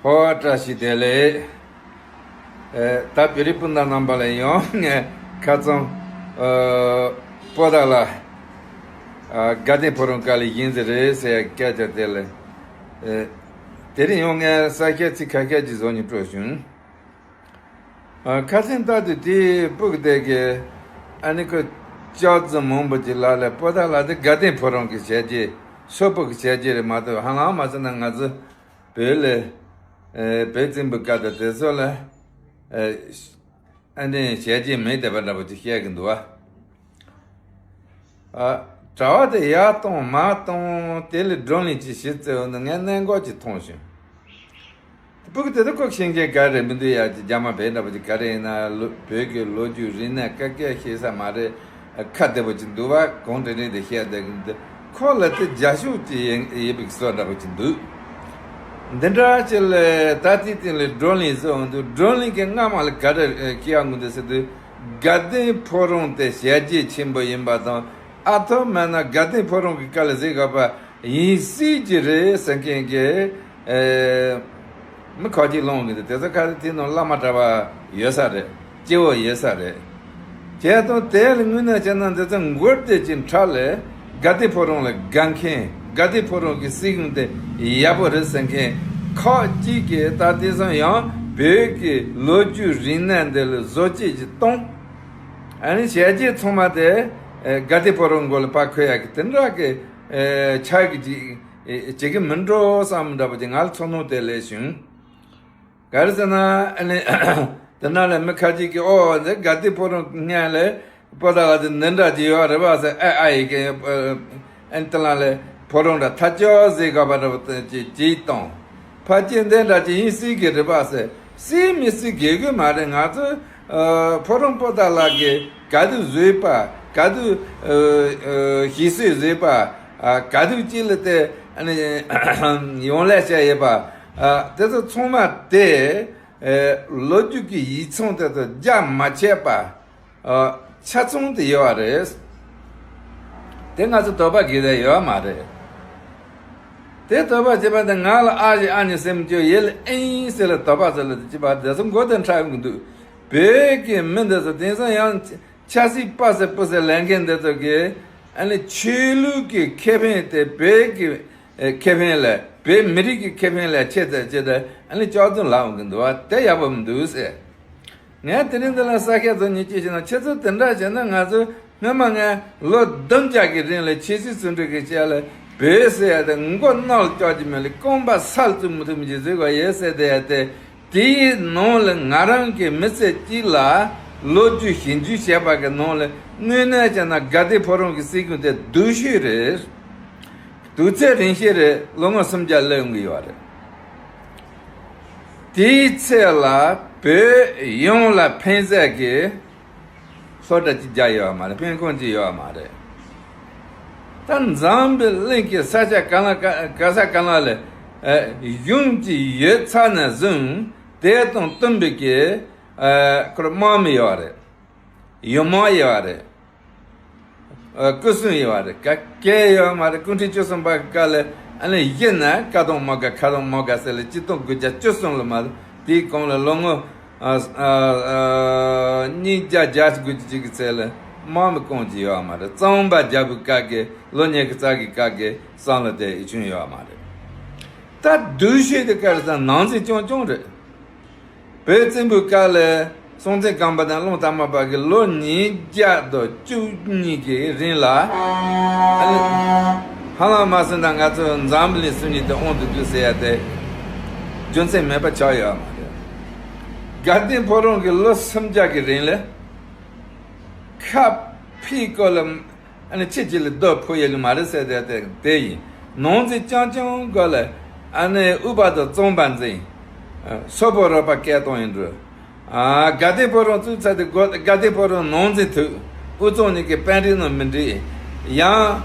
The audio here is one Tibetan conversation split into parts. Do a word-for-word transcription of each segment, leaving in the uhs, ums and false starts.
འཕོ་བ་བཀྲ་ཤིས་བདེ་ལེགས། ཨེ། ད་བོད་རིགས་སྤུན་ཟླ་རྣམ་པ་ལ་ཡང་ངས་ཁ་རྩང་། ཨ། པོ་ཏཱ་ལ། ཨ། དགའ་ལྡན་ཕོ་བྲང་དཀའ་ལས་གཞན་ཟིག་རེད་ཟེར་ཡ་སྐད་ཆ་དེ་ལ། ཨེ། དེ་རིང་ཡང་ངས་ས་སྐད་ཚིག་ཁ་ཤས་ཅིག་བཟོ་སྙིང་བྲོ་བྱུང་། ཨ། ཁ་སང་ལྟ་དུས་དེའི་ཕྲུ་གུ་དེ་གིས་ཨ་ནི་ཁོ་ཅོག་ཙེ་མང་པོ་ཅིག་ལ་ལས་པོ་ཏཱ་ལ་དེ་དགའ་ལྡན་ཕོ་བྲང་གི་བྱས་རྗེས། སོག་པོ་གི་བྱས་རྗེས་རེད་མ་གཏོགས། ཧ་ལམ་མ་ཟེར་ན་ང་ཚོ་བོད་ལ། ཨེ། བོད་བཙན་པོའི་སྐབས་དང་དེ་ཚོ་ལ། ཨེ། ཨ་ནི་བྱས་རྗེས་མེད་བསྡད་པ་འདྲ་པོ་ཅིག་བཤད་གི་འདུག་བ། ཨ། གྲྭ་བ་དེ་ཡར་གཏོང་མར་གཏོང་དེ་ལ་བགྲོ་གླེང་ཅིག་བྱེད་ཟེར་བ་འདི་ངས་གནད་འགག་ཅིག་མཐོང་བྱུང་། ཕྲུ་གུ་དེ་ཚོ་ཁོ་ཤེས་མཁན་ག་རེ་མི་འདུག་ཡ། ཅིག་རྒྱ་མ་བོད་འདྲ་པོ་ཅིག་ག་རེ་ཡིན་ན། ལོ། བོད་ཀྱི་ལོ་རྒྱུས་རིག་གནས་ཀ་ཀའི་ཤེས་ས་མ་རེད། ཁ་བདེ་པོ་ཅིག་འདུག་བ། གང་དྲན་དྲན་དེ་བཤད་བསྡད་གི་འདུག་ཁོ་ལ་དེ་རྒྱ་ཤོག་ཅིག་ཡིན་ཡིན་པའི་བཟོ་འདྲ་པོ་ཅིག་འདུག་འདི་འདྲ་ཅིག་ལ་ད་ལྟའི་སྟེང་ལ་བགྲོ་གླེང་བཟོ་འོང་དུས། བགྲོ་གླེང་གི་སྔ་མ་ལ་ག་རེ་སྐྱེ་ཡག་འགོ་འདུག་ཟེར་དུས། དགའ་ལྡན་ཕོ་བྲང་དེ་བྱས་རྗེས་ཆེན་པོ་ཡིན་པ་དང་། ཨ་ཐོ་མེད་ན་དགའ་ལྡན་ཕོ་བྲང་གི་དཀའ་ལས་གཟིགས་དགོས་པ་ཡིན་སྲིད་ཀྱི་རེད་ཟེར་མཁན་གྱི། ཨེ། མི་ཁ་ཅིག་ལོང་གི་འདུག་དེ་ཚོ་ཁ་ཤས་དེ་ནང་བླ་མ་གྲྭ་པ་ཡོད་ས་རེད། སྐྱེ་བོ་ཡོད་ས་རེད། བྱས་ཙང་དེ་ལ་དངོས་གནས་བྱས་ན་འདི་ཚོ་མགོ་བདེ་ཅིག་འཕྲ་ལས། དགའ་ལྡན་ཕོ་བྲང་ལ་དགའ་མཁན། དགའ་ལྡན་ཕོ་བྲང་གི་སྲིད་གཞུང་དེ་ཡག་པོ་རེད་ཟེར་མཁན་ཁག་ཅིག་གིས་ད་དེང་སང་ཡང་བོད་ཀྱི་ལོ་རྒྱུས་རིག་གནས་འདི་ལ་བཟོ་བཅོས་ཅིག་གཏོང་། ཨ་ནི་བྱས་རྗེས་ཚང་མ་དེ། ཨེ། དགའ་ལྡན་ཕོ་བྲང་མགོ་ལ་ཕར་འཁོད་ཡག་གི་དེ་འདྲ་གི། ཨེ། ཆགས་ཀྱི་ཅིག་ཨེ། བྱེད་ཀྱི་མིན་འགྲོ་བསམ་འདྲ་པོ་ཅིག་ང་ལ་ཚོར་སྣང་དེ་སླེབས་བྱུང་། ག་རེ་ཟེར་ན། ཨ་ནི་དེ་ནང་ལ་མི་ཁ་ཅིག་གིས། ཨོ། འདི་དགའ་ལྡན་ཕོ་བྲང་སྔོན་ལ་པོ་ཏཱ་ལ་དེ་འདི་འདྲ་ཅིག་ཡོད་རེད་པ་ཟེར། ཨ། ཨ་ཡི་གེ། ཨ་ནི་དེ་ནང་ལ་ཕོ་བྲང་འདྲ་ཐག་ཆོད་ཟིག་ག་པ་འདྲ་པོ་ཅིག་ཅིག་བཏང་། ཕལ་ཆེར་འདི་འདྲ་ཅིག་ཡིན་སྲིད་ཀྱི་རེད་པ་ཟེར། སྲིད་མི་སྲིད་དགོས་ཀྱི་མ་རེད། ང་ཚོ། ཨ། ཕོ་བྲང་པོ་ཏཱ་ལ་གིས་ག་དུས་བཟོས་པ། ག་དུས། ཨ། ཨ། ཞིག་གསོ་བཟོས་པ། ཨ། ག་དུས་ཅིག་ལ་དེ། ཨ་ནི་ཡོང་ལས་བྱས་ཡོད་པ། ཨ། དེ་ཚོ་ཚང་མ་དེ། ཨ། ལོ་རྒྱུས་ཀྱི་ཡིག་ཚང་དེ་ཚོ་རྒྱ་མ་ཆད་པ། ཨ། ཆ་ཚང་དུ་ཡོད་པ་རེད། དེ་ང་ཚོ་དོགས་པ་དགོས་ས་ཡོད་མ་རེད། དེ་དོགས་པ་བྱེད་པ་དེ་ང་ལ་ཨ་ཞེ་ཨ་ནེ་སེམས་སྐྱོ། ཡིད་ལ་ཨེ་ཡིན་ཟེར་ལ་དོགས་པ་ཟེར་ལ་དེ་བྱེད་པ་དེ་ཚོ་མགོ་དེ་འཁྲབ་ཀྱི་འདུག་བོད་ཀྱི་མི་འདི་ཚོ་དེང་སང་ཡང་ཆབ་སྲིད་པ་ཟེར་པོ་ཟེར་ལེན་མཁན་འདི་ཚོ་གིས། ཨ་ནི་ཆོས་ལུགས་ཀྱི་ཁེ་ཕན་དེ་བོད་ཀྱི། ཨེ། ཁེ་ཕན་ལས། བོད་མི་རིགས་ཀྱི་ཁེ་ཕན་ལས་ཆེ་ཙམ་ཆེ་ཙམ། ཨ་ནི་ཅོག་ཙེ་ལ་འོང་གི་འདུག་བ། དེ་ཡག་པོ་མི་འདུག་ཟེར། ངས་དེ་རིང་འདི་ལ་ས་སྐད་བཟོ་སྙིང་སྐྱེས་བྱས་ན། ཁྱེད་ཚོ་དེ་འདྲ་བྱས་ན། ང་ཚོ་སྔོན་མ་ངས་ལོ་བདུན་བརྒྱད་ཀྱི་རིང་ལ་ཆོས་སྲིད་ཟུང་འབྲེལ་གྱི་ཆེད་ལ་བོད་ཟེར་ཡ་དེ་མགོ་གནག་ལ་བཀྱག་རྒྱུ་མེད་ལ། རྐང་པ་ས་ལ་བཙུགས་མི་ཐུབ་མི་ཅིག་བཟོས་པ་ཡོད་ཟེར་བསྡད་ཡ་དེ། དེའི་ནང་ལ་ང་རང་གི་མི་ཚེ་གཅིག་ལ་ལོ་རྒྱུས་ཞིབ་འཇུག་བྱས་པ་གི་ནང་ལ། དངོས་གནས་བྱས་ན་དགའ་ལྡན་ཕོ་བྲང་གི་སྲིད་གཞུང་དེ་སྡུག་ཤོས་རེད། དུས་ཚོད་རིང་ཤོས་རེད། ལོ་ངོ་སུམ་བརྒྱ་སླེབས་ཡོང་གི་ཡོད་རེད། དེའི་ཚེ་ལ་བོད་ཡོངས་ལ་ཕན་ཟེར་གི་སློབ་གྲྭ་གཅིག་རྒྱག་ཡོད་མ་རེད། སྨན་ཁང་གཅིག་ཡོད་མ་རེད། ད་འཛམ་བུ་གླིང་གི་ས་ཆ་ག་ལ་ག་ག་ས་ག་ལ་ལ། ཨ། གཞུང་གཅིག་ཡོད་ཚར་ནས་བཟུང་དེ་དང་བསྟུན་པའི་གི། ཨ། ཁོ་རང་དམག་མི་ཡོད་རེད། ཡུལ་དམག་ཡོད་རེད། ཨ། སྐུ་སྲུང་ཡོད་པ་རེད། ག་གེ་ཡོད་མ་རེད། སྐུ་ཕྲེང་བཅུ་གསུམ་པ་ག་ལ། ཨ་ནི་གཞི་ནས་ཀ་དང་མ་ག་ཁ་དང་མ་ག་ཟེར་ལ་ཆིག་སྟོང་དགུ་བརྒྱ་བཅུ་གསུམ་ལ་མ། དེའི་གོང་ལ་ལོ་ངོ། ཨ། ཨ། ཨ། ཉིས་བརྒྱ་བརྒྱད་ཅུ་གྱ་གཅིག་གི་ཚེ་ལ་དམག་མི་རྐང་གཅིག་ཡོད་མ་རེད། གཙང་པ་རྒྱལ་པོའི་སྐབས་ཀྱི་ལོ་ཉི་ཤུ་རྩ་གི་སྐབས་ཀྱི་བསམ་བློ་དེ་ཡིད་ཆུང་ཡོད་མ་རེད། ད་སྡུག་ཤོས་དེ་ག་རེ་ཟེར་ན་ནང་འཛིང་རྐྱང་རྐྱང་རེད། བོད་བཙན་པོའི་སྐབས་ལ་སྲོང་བཙན་སྒམ་པོ་དང་གླང་དར་མ་པ་གི་ལོ་ཉིས་བརྒྱ་དང་བཅུ་གཉིས་ཀྱི་རིང་ལ། ཨ་ནི་ཧ་ལམ་མ་སོང་ན་ང་ཚོ་འཛམ་བུ་གླིང་སུམ་གཉིས་དེ་དབང་དུ་བསྡུས་ཟེར་ཡ་དེ་རྒྱུ་མཚན་མེད་པ་ཆགས་ཡོད་མ་རེད། དགའ་ལྡན་ཕོ་བྲང་གི་ལོ་སུམ་བརྒྱ་གི་རིང་ལ་ཁ་ཕྱེ་སྐོར་ལ། ཨ་ནི་ཁྱེད་ཀྱིས་ལ་རྡོ་ཕོག་ཡོད་ལ་མ་རེད་ཟེར་དེ་དེ་དེ་ཡིན། ནང་འཛིང་རྐྱང་རྐྱང་སྒོ་ལ། ཨ་ནི་དབུས་པ་དང་གཙང་པ་འཛིང་། ཨ། སོག་པོ་རོགས་པ་སྐད་གཏོང་ཡིན་འགྲོ། ཨ། དགའ་ལྡན་ཕོ་བྲང་བཙུགས་ཚར་དུས་སྒོ་དགའ་ལྡན་ཕོ་བྲང་ནང་འཛིང་ཐུབ། དབུས་གཙང་གཉིས་ཀྱི་པཎ་ཌི་ནང་མི་འགྲིག། ཡང་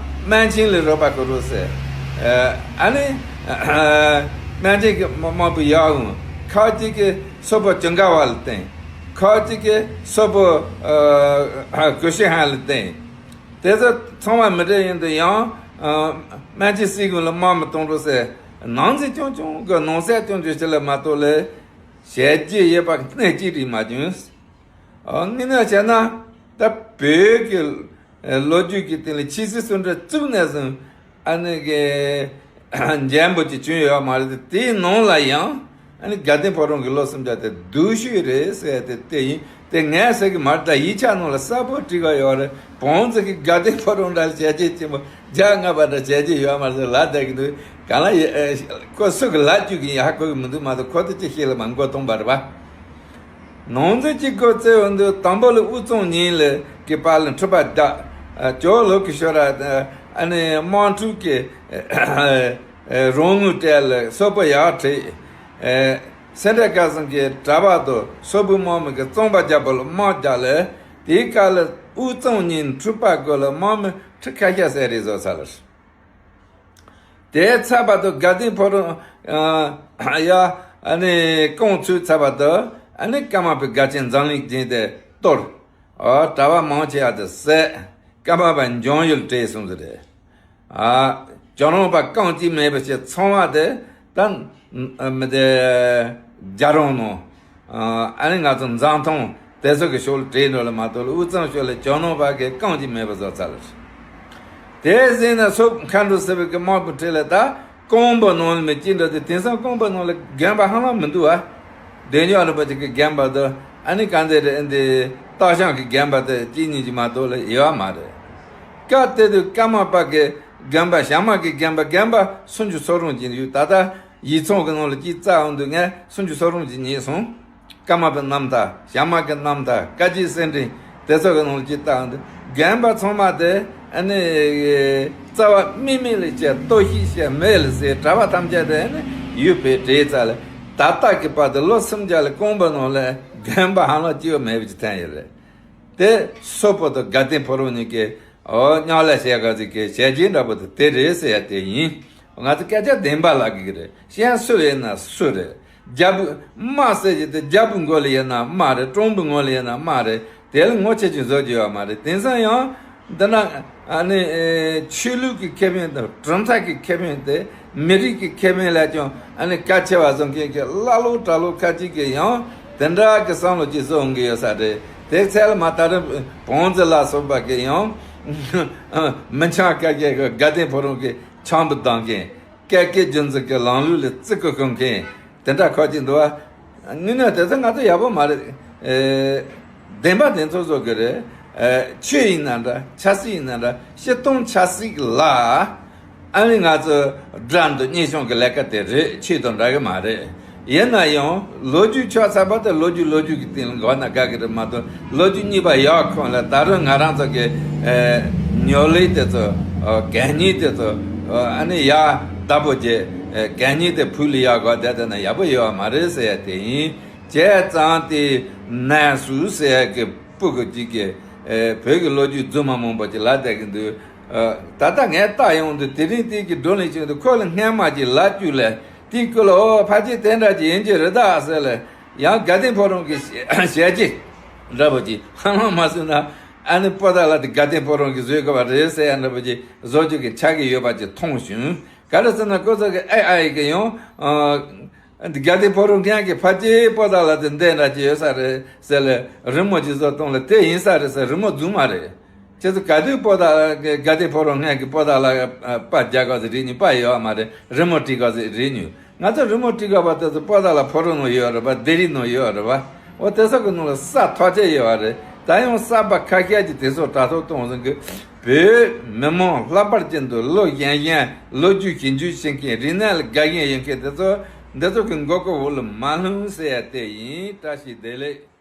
སྨན་ཆེན་ལ་རོགས་པ་དགོས་རེད་ཟེར། ཨ། ཨ་ནི་སྨན་ཆེན་གྱི་དམག་དམག་དཔོན་ཡར་འོང་། ཁ་ཅིག་གིས་སོག་པོ་ཇོན་གར་བ་ལ་བརྟེན། ཁ་ཅིག་གིས་སོག་པོ། ཨ། ཀུ་ཤུ་ཧན་ལ་བརྟེན། དེ་ཚོ་ཚང་མ་མི་འགྲིག་ཡིན་དུས་ཡང་། ཨ། སྨན་ཆེན་སྲིད་གཞུང་ལ་དམག་མི་གཏོང་རོགས་ཟེར། ནང་འཛིན་ཆུང་ཆུང་གི་ནང་གསེས་ཆུང་ཆུང་ཞིག་ལ་མ་གཏོགས་ལས་བྱས་རྗེས་ཡོད་པ་གནད་གཅིག་རེད་མ་བྱུང་། ཨ། དངོས་གནས་བྱས་ན་ད་བོད་ཀྱི་ལོ་རྒྱུས་ཀྱི་སྟེང་ལ་ཆོས་སྲིད་ཟུང་འབྲེལ་བཙུགས་ནས་བཟུང་ཨ་ནི་གི་འཇམ་པོ་ཅིག་བྱུང་ཡོད་མ་རེད། དེའི་ནང་ལ་ཡང་ཨ་ནི་དགའ་ལྡན་ཕོ་བྲང་གི་ལོ་གསུམ་བརྒྱ་དེ་སྡུག་ཤོས་རེད་ཟེར་ཏེ་དེ་ཡིན། དེ་ངས་ཟེར་གི་མ་རེད། ད་ཡིག་ཆ་ནང་ལ་གསལ་པོ་བྲིས་ག་ཡོད་རེད། བོན་ཚོ་གི་དགའ་ལྡན་ཕོ་བྲང་འདྲ་བྱས་རྗེས་ཆེན་པོ་བརྒྱ་ལྔ་པ་འདྲ་བྱས་རྗེས་ཡོད་མ་རེད་ལབ་བསྡད་གི་འདུག། གང་ལ་ཡ་ཁོ་སུ་གི་ལབ་རྒྱུ་གི་ཡ་ཧ་གོ་གི་མི་འདུག་མ་གཏོགས་ཁོ་ཚོ་ཅི་ཤེས་ལ་མ་མགོ་སྟོང་པ་རེད་པ། ནང་འཛིན་གྱི་སྐོར་བཙལ་བ་འདི་དང་པོ་ལ་དབུས་གཙང་གཉིས་ལ་གི་བར་ལ་འཁྲུག་པ་བརྒྱབ། ཇོ་ལུགས་ཀྱི་ཤོ་ར་ཨ་ནི་དམག་འཁྲུག་གི་རོགས་དངུལ་སྤྲད་ལ་སོག་པོ་ཡར་ཁྲིད། སེ་འབྲས་དཀར་གསུམ་གྱི་གྲྭ་པ་དང་སོག་པོའི་དམག་མི་གི་གཙང་པ་རྒྱལ་པོ་ལ་དམག་རྒྱག་ལ། དེའི་སྐབས་ལ་དབུས་གཙང་གཉིས་འཁྲུག་པ་སྐོར་ལ་དམག་མི་ཁྲི་ཁ་ཤས་ཟེར་རེ་བཟོ་ཚར་ལ། དེའི་ཚབ་པ་དང་དགའ་ལྡན་ཕོ་བྲང་ཡ་ཨ་ནི་རྐང་ཚུགས་ཚབ་པ་དང་ཨ་ནི་ཀརྨ་པའི་དགའ་ཆེན་འཛམ་གླིང་ཅན་དེ་གཏོར། ཨ། གྲྭ་པ་མང་ཆེ་བ་དེ་བསད། ཀརྨ་པ་འཇང་ཡུལ་བྲོས་སོང་ཟེར་རེད། ཨ། ཇོ་ནང་པ་རྐང་གཅིག་མེད་པ་བྱས་ཚང་མ་དེ་ད་མི་དེ་རྒྱ་རོང་ནང་ཨ་ནི་ང་ཚོ་འཛམ་ཐང་དེ་ཚོ་གི་ཕྱོགས་ལ་བྲོས་འགྲོ་ལ་མ་གཏོགས་ལ་དབུས་གཙང་ཕྱོགས་ལ་ཇོ་ནང་པ་གི་རྐང་གཅིག་མེད་པ་བཟོ་ཚར་ལ། དེ་ཟིན་ན་སོག་མཁའ་འགྲོ་ཟེར་བའི་གི་དམག་དཔུང་ཁྲིད་ལ་ད་རྐང་པ་ནང་ལ་མི་གཅིག་འགྲོ་དུས་དེང་སང་རྐང་པ་ནང་ལ་དགོན་པ་ཧ་ལམ་མི་འདུག་བ། བདེ་ཉོག་རིན་པོ་ཆེ་གི་དགོན་པ་དང་ཨ་ནི་གང་དེ་རེད། འདི་སྟག་ཤམ་གི་དགོན་པ་དེ་གཅིག་གཉིས་ཀྱི་མ་གཏོགས་ལ་ཡོད་བ་མ་རེད། སྐབས་དེ་དུས་ཀརྨ་པ་གི་དགོན་པ་ཞྭ་དམར་གི་དགོན་པ་དགོན་པ་སུམ་ཅུ་སོ་གྲངས་ཅིག་ཡོད། ད་ལྟ་ཡིག་ཚང་གི་ནང་ལ་གཅིག་བཙལ་འོང་དུས་ངས་སུམ་ཅུ་སོ་གྲངས་ཅིག་རྙེད་སོང་། ཀརྨ་པའི་རྣམ་ཐར། ཞྭ་དམར་གྱི་རྣམ་ཐར། བཀའ་བརྒྱུད་གསེར་ཕྲེང་དེ་ཚོ་གི་ནང་ལ་ཅིག་བལྟ་འོང་དུས་དགོན་པ་ཚང་མ་དེ་ཨ་ནི་རྩ་བ་སྨིན་མེད་ལ་བྱས། གཏོར་བཤིག་བྱས་མེད་ལ་བཟོས། གྲྭ་པ་ཐམས་ཅད་དེ་ཨ་ནི་ཡུལ་བས་བྲོས་ཚར་ལ། ད་ལྟ་གི་བར་དུ་ལོ་སུམ་བརྒྱ་ལ་རྐང་པ་ནང་ལ་དགོན་པ་ཧ་ལམ་གཅིག་ཡང་མེད་པ་ཅིག་ཐོན་ཡོད་རེད། དེ་སོག་པོ་དང་དགའ་ལྡན་ཕོ་བྲང་གཉིས་ཀྱི་ཨོ་གཉའ་ལས་བྱེད་དགའ་ཟིག་གི་བྱས་རྗེས་འདྲ་པོ་དེ་དེ་རེད་ཟེར་ཡ་དེ་ཡིན། ང་ཚོ་སྐད་ཆ་བདེན་པ་ལབ་གི་རེད། གཞན་སུ་ཡིན་ན་སུ་རེད། རྒྱལ་པོ་དམག་ཟེར་གྱི་དེ་རྒྱལ་པོའི་མགོ་ལ་ཡིན་ན་དམག་རེད། སྤྲང་པོའི་མགོ་ལ་ཡིན་ན་དམག་རེད། དེ་ལ་ངོ་ཆེ་ཆེ་བཟོ་རྒྱུ་ཡོད་མ་རེད། དེང་སང་ཡང་འདི་ན་ཨ་ནི་ཨེ་ཆོས་ལུགས་ཀྱི་ཁེ་ཕན་དང་གྲུབ་མཐའ་གི་ཁེ་ཕན་དེ་མི་རིགས་ཀྱི་ཁེ་ཕན་ལས་ཀྱང་ཨ་ནི་གལ་ཆེ་བ་བཟོ་མཁན་གྱི་ཀླ་ཀློ་གྲྭ་ལོག་ཁ་ཅིག་གིས་ཡང་དེ་འདྲ་གི་བསམ་བློ་ཅིག་བཟོ་འོང་གི་ཡོད་ས་རེད། དེ་ཚད་ལ་མ་ད་རུང་བོན་ཚོ་ལ་སོགས་པ་གིས་ཡང་མི་འཆང་ཁ་ཁ་གི་དགའ་ལྡན་ཕོ་བྲང་གི་འཆང་བུ་ལྡང་མཁན། ཀ་ཀའི་རྒྱུ་མཚན་གྱི་ལམ་ལུགས་ལ་བརྩི་བཀུར་སྐྱོང་མཁན་དེ་འདྲ་ཁག་ཅིག་འདུག་བ། དངོས་གནས་དེ་ཚོ་ང་ཚོ་ཡག་པོ་མ་རེད། ཨེ། བདེན་པ་དེ་ཚོ་བཟོ་གི་རེད། ཨེ། ཆོས་ཡིན་ན་འདྲ། ཆབ་སྲིད་ཡིན་ན་འདྲ། སྤྱིར་བཏང་ཆབ་སྲིད་ལ་ཨ་ནི་ང་ཚོ་དགྲ་འདུལ་གཉེན་སྐྱོང་གི་ལས་ཀ་དེ་རེད། ཆོས་དང་འདྲ་གི་མ་རེད། ཡིན་ན་ཡང་ལོ་རྒྱུས་ཆགས་ཚར་བ་དེ་ལོ་རྒྱུས་ལོ་རྒྱུས་ཀྱི་སྟེང་ལ་འགོད་ན་དགའ་གི་རེད་མ་གཏོགས། ལོ་རྒྱུས་རྙིང་པ་ཡག་ཁོངས་ལ་ད་རུང་ང་རང་ཚོ་གི་ཨེ་ཉོ་ལེ་དེ་ཚོ་ཨ་གད་སྙིགས་དེ་ཚོ་ཨ་ནི་ཡག་བདག་པོ་བྱས། ཨེ་གད་སྙིགས་དེ་ཕུད་ལ་ཡག་གོ་བསྡད་བསྡད་ན་ཡག་པོ་ཡོད་བ་མ་རེད་ཟེར་ཡ་དེ་ཡིན། བྱས་ཙང་དེ་ནས་སུ་ཟེར་ཡ་གི་སྤུ་གུ་གཅིག་གིས་ཨེ་བོད་ཀྱི་ལོ་རྒྱུས་རྫུན་མ་མང་པོ་ཅིག་ལབ་བསྡད་ཀྱི་འདུག། ཨ་ད་ལྟ་ངས་བལྟ་ཡོང་དུས་དེ་རིང་དེ་གི་བགྲོ་གླེང་བྱེད་དུས་ཁོ་ལ་སྔན་མ་ཅིག་ལབ་རྒྱུ་ལས། དེའི་སྐོར་ལ་ཨོ་ཕལ་ཆེར་དེ་འདྲ་ཅིག་ཡིན་གྱི་རེད་ད་ཟེར་ལ། ཡང་དགའ་ལྡན་ཕོ་བྲང་གི་ཞལ་ལྕེ་འདྲ་པོ་ཅིག་ཧ་ལམ་མ་བཟོས་ན་ཨ་ནི་པོ་ཏཱ་ལ་དེ་དགའ་ལྡན་ཕོ་བྲང་གིས་བཟོས་དགོས་པ་རེད་ཟེར་ཡ་འདྲ་པོ་ཅིག་བཟོ་རྒྱུ་གི་ཆགས་ཀྱི་ཡོད་པ་ཅིག་མཐོང་བྱུང་། ག་རེ་ཟེར་ན་ཁོ་ཚོ་གི་ཨེ་ཨེ་གི་ཡང་ཨ་དགའ་ལྡན་ཕོ་བྲང་མཁན་གྱི་ཕལ་ཆེར་པོ་ཏཱ་ལ་དེ་འདི་འདྲ་ཅིག་ཡོད་ས་རེད་ཟེར་ལ་རི་མོ་ཅིག་བཟོ་བཏང་ལ་དེ་ཡིན་ས་རེད་ཟེར། རི་མོ་རྫུན་མ་རེད། ཁྱེད་ཚོ་ག་དུས་པོ་ཏཱ་ལ་དགའ་ལྡན་ཕོ་བྲང་མཁན་གྱི་པོ་ཏཱ་ལ་པར་རྒྱག་ག་ཟེར་རིག་ནི་པར་ཡོད་མ་རེད། རི་མོ་བྲིས་ག་ཟེར་རིག་ནི། ང་ཚོ་རི་མོ་བྲིས་ག་པ་དེ་ཚོ་པོ་ཏཱ་ལ་ཕོ་བྲང་ནང་ཡོད་རེད་པ། ལྡེབས་རིས་ནང་ཡོད་རེད་པ། འོ་དེ་ཚོ་གི་ནང་ལ་ས་ཐོག་ཆད་ཡོད་པ་རེད། ད་ཡང་གསར་པ་ཁ་ཤས་ཀྱིས་དེ་ཚོ་དྲ་ཐོག་གཏོང་ཟིན་གི། བོད་མི་མང་ལྷག་པར་ཅན་དུ་ལོ་གཞོན་གཞོན་ལོ་རྒྱུས་ཞིབ་འཇུག་བྱེད་མཁན་རིག་གནས་ལ་དགའ་མཁན་ཡོད་མཁན་དེ་ཚོ་འདི་ཚོ་གི་མགོ་སྐོར་འོག་ལ་མ་ལྷུང་ཟེར་ཡ་དེ་ཡིན། བཀྲ་ཤིས་བདེ་ལེགས།